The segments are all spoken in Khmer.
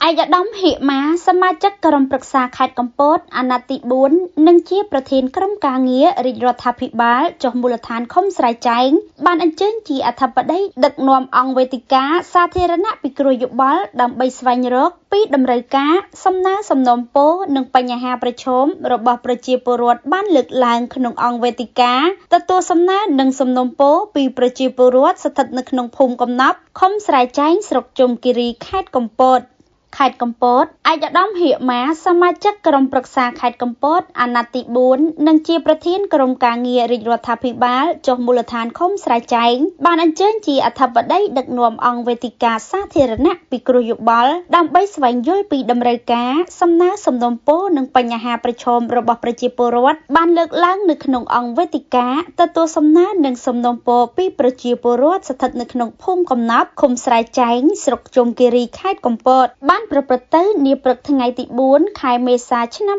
ឯកឧត្តមហៀកម៉ាសមាជិកក្រុមប្រឹក្សាខេត្តកំពតអាណត្តិទី4និងជាប្រធានក្រុមការងាររាជរដ្ឋាភិបាលចុះមូលដ្ឋានឃុំស្រែចែងបានអញ្ជើញជាអធិបតីដឹកនាំអង្គវេទិកាសាធារណៈពិគ្រោះយោបល់ដើម្បីស្វែងរកពីតម្រូវការសំណើសំណូមពរនិងបញ្ហាប្រឈមរបស់ប្រជាពលរដ្ឋបានលើកឡើងក្នុងអង្គវេទិកាទទួលសំណើនិងសំណូមពរពីប្រជាពលរដ្ឋស្ថិតនៅក្នុងភូមិកំណប់ឃុំស្រែចែងស្រុកជុំគិរីខេត្តកំពតខេត្តកំពតឯកឧត្តមហៀកម៉ាសមាជិកក្រុមប្រឹក្សាខេត្តកំពតអាណត្តិទី4និងជាប្រធានក្រុមការងាររាជរដ្ឋាភិបាលចុះមូលដ្ឋានឃុំស្រែចែងបានអញ្ជើញជាអធិបតីដឹកនាំអង្គវេទិកាសាធារណៈពិគ្រោះយោបល់ដើម្បីស្វែងយល់ពីតម្រូវការសំណើសំណូមពរនិងបញ្ហាប្រឈមរបស់ប្រជាពលរដ្ឋបានលើកឡើងនៅក្នុងអង្គវេទិកាទទួលសំណើនិងសំណូមពរពីប្រជាពលរដ្ឋស្ថិតនៅក្នុងភូមិកំណប់ឃុំស្រែចែងស្រុកជុំគិរីខេត្តកំពតបានប្រព្រឹត្តទៅនាព្រឹកថ្ងៃទី4ខែមេសាឆ្នាំ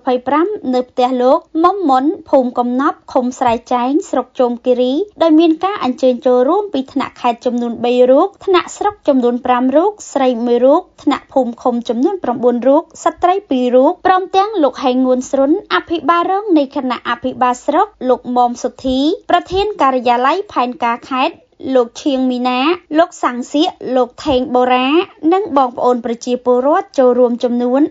2025នៅផ្ទះលោកមុំមុនភូមិកំណប់ឃុំស្រែចែងស្រុកជុំគិរីដោយមានការអញ្ជើញចូលរួមពីថ្នាក់ខេត្តចំនួន3រូបថ្នាក់ស្រុកចំនួន5រូបស្រី1រូបថ្នាក់ភូមិឃុំចំនួន9រូបស្ត្រី2រូបព្រមទាំងលោកហេងងួនស្រុនអភិបាលរងនៃគណៈអភិបាលស្រុកលោកមុំសុធីប្រធានការិយាល័យផែនការខេត្តលោកឈៀងមីណាលោកសាំងសៀកលោកថេងបូរ៉ានិងបងប្អូនប្រជាពលរដ្ឋចូលរួមចំនួន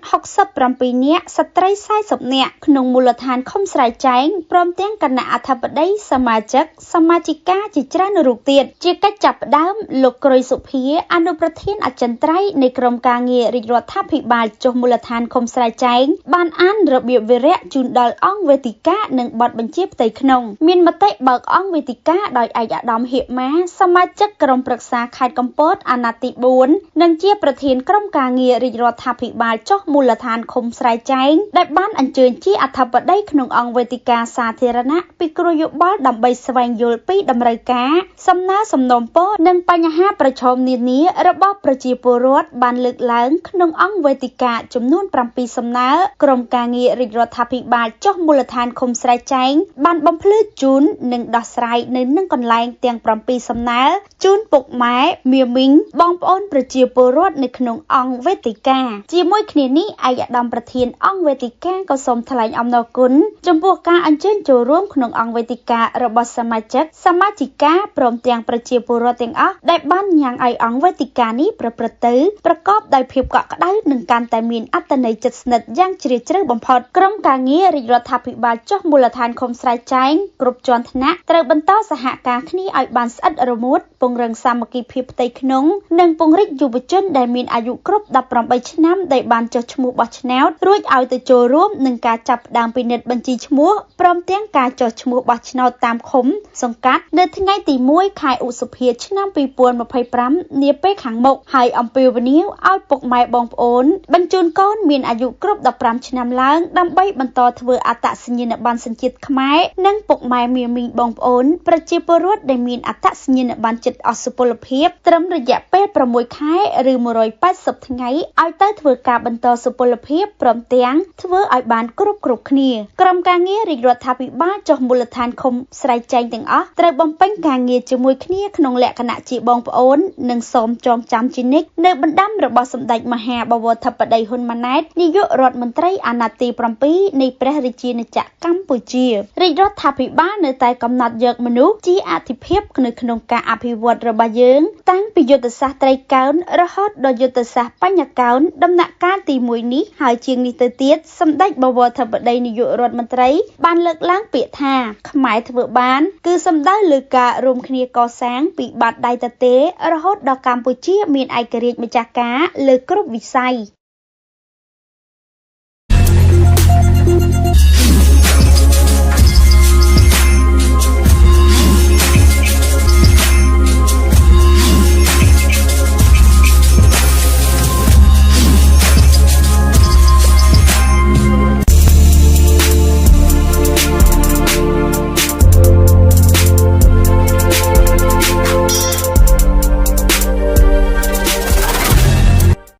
67នាក់ស្ត្រី40នាក់ក្នុងមូលដ្ឋានឃុំស្រែចែងព្រមទាំងគណៈអធិបតីសមាជិកសមាជិកាជាច្រើនរូបទៀតជាកិច្ចចាប់ផ្ដើមលោកក្រុយសុភាអនុប្រធានអចិន្ត្រៃយ៍នៃក្រុមការងាររាជរដ្ឋាភិបាលចុះមូលដ្ឋានឃុំស្រែចែងបានអានរបៀបវិរៈជូនដល់អង្គវេទិកានិងបទបញ្ជាផ្ទៃក្នុងមានមតិបើកអង្គវេទិកាដោយឯកឧត្តមហៀកម៉ាសមាជិកក្រុមប្រឹក្សាខេត្តកំពតអាណត្តិទី4និងជាប្រធានក្រុមការងាររាជរដ្ឋាភិបាលចុះមូលដ្ឋានឃុំស្រែចែងដែលបានអញ្ជើញជាអធិបតីក្នុងអង្គវេទិកាសាធារណៈពិគ្រោះយោបល់ដើម្បីស្វែងយល់ពីតម្រូវការសំណើសំណូមពរនិងបញ្ហាប្រឈមនានារបស់ប្រជាពលរដ្ឋបានលើកឡើងក្នុងអង្គវេទិកាចំនួន7សំណើក្រុមការងាររាជរដ្ឋាភិបាលចុះមូលដ្ឋានឃុំស្រែចែងបានបំភ្លឺជូននិងដោះស្រាយនៅនឹងកន្លែងទាំង7សំណើជូនពុកម៉ែមាមីងបងប្អូនប្រជាពលរដ្ឋនៅក្នុងអង្គវេទិកាជាមួយគ្នានេះឯកឧត្តមប្រធានអង្គវេទិកាក៏សូមថ្លែងអំណរគុណចំពោះការអញ្ជើញចូលរួមក្នុងអង្គវេទិការបស់សមាជិកសមាជិកាព្រមទាំងប្រជាពលរដ្ឋទាំងអស់ដែលបានញ៉ាំងឲ្យអង្គវេទិកានេះប្រព្រឹត្តទៅប្រកបដោយភាពកក់ក្ដៅនិងកាន់តែមានអត្ថន័យជិតស្និទ្ធយ៉ាងជ្រាលជ្រៅបំផុតក្រុមការងាររាជរដ្ឋាភិបាលចុះមូលដ្ឋានឃុំស្រែចែងគ្រប់ជាន់ថ្នាក់ត្រូវបន្តសហការគ្នាឲ្យបានស្អិតរមួតពង្រឹងសាមគ្គីភាពផ្ទៃក្នុងនិងពង្រីកយុវជនដែលមានអាយុគ្រប់18ឆ្នាំដែលបានចុះឈ្មោះបោះឆ្នោតរួចឲ្យទៅចូលរួមនឹងការចាប់ផ្ដើមពិនិត្យបញ្ជីឈ្មោះព្រមទាំងការចុះឈ្មោះបោះឆ្នោតតាមឃុំសង្កាត់នៅថ្ងៃទី1ខែឧសភាឆ្នាំ2025នាពេលខាងមុខហើយអំពាវនាវឲ្យពុកម៉ែបងប្អូនបញ្ជូនកូនមានអាយុគ្រប់15ឆ្នាំឡើងដើម្បីបន្តធ្វើអត្តសញ្ញាណប័ណ្ណសញ្ជាតិខ្មែរនិងពុកម៉ែមាមីងបងប្អូនប្រជាពលរដ្ឋដែលមានអត្តសញ្ញាណប័ណ្ណជិតអស់សុពលភាពត្រឹមរយៈពេល6ខែឬ180ថ្ងៃឲ្យទៅធ្វើការបន្តសុពលភាពព្រមទាំងធ្វើឲ្យបានគ្រប់គ្នាក្រុមការងាររាជរដ្ឋាភិបាលចុះមូលដ្ឋានឃុំស្រែចែងទាំងអស់ត្រូវបំពេញការងារជាមួយគ្នាក្នុងលក្ខណៈជាបងប្អូននិងសូមចងចាំជានិច្ចនៅបណ្ដាំរបស់សម្ដេចមហាបវរធិបតីហ៊ុនម៉ាណែតនាយករដ្ឋមន្ត្រីអាណត្តិទី7នៃព្រះរាជាណាចក្រកម្ពុជារាជរដ្ឋាភិបាលនៅតែកំណត់យកមនុស្សជាអាទិភាពនៅក្នុងការអភិវឌ្ឍរបស់យើងតាំងពីយុទ្ធសាស្ត្រត្រីកោណរហូតដល់យុទ្ធសាស្ត្របញ្ញកោណដំណាក់កាលទី1នេះហើយជាងនេះទៅទៀតសម្ដេចបវរធិបតីនាយករដ្ឋមន្ត្រីបានលើកឡើងពាក្យថាខ្មែរធ្វើបានគឺសំដៅលើការរួមគ្នាកសាងពីបាតដៃទទេរហូតដល់កម្ពុជាមានឯករាជ្យម្ចាស់ការលើគ្រប់វិស័យ។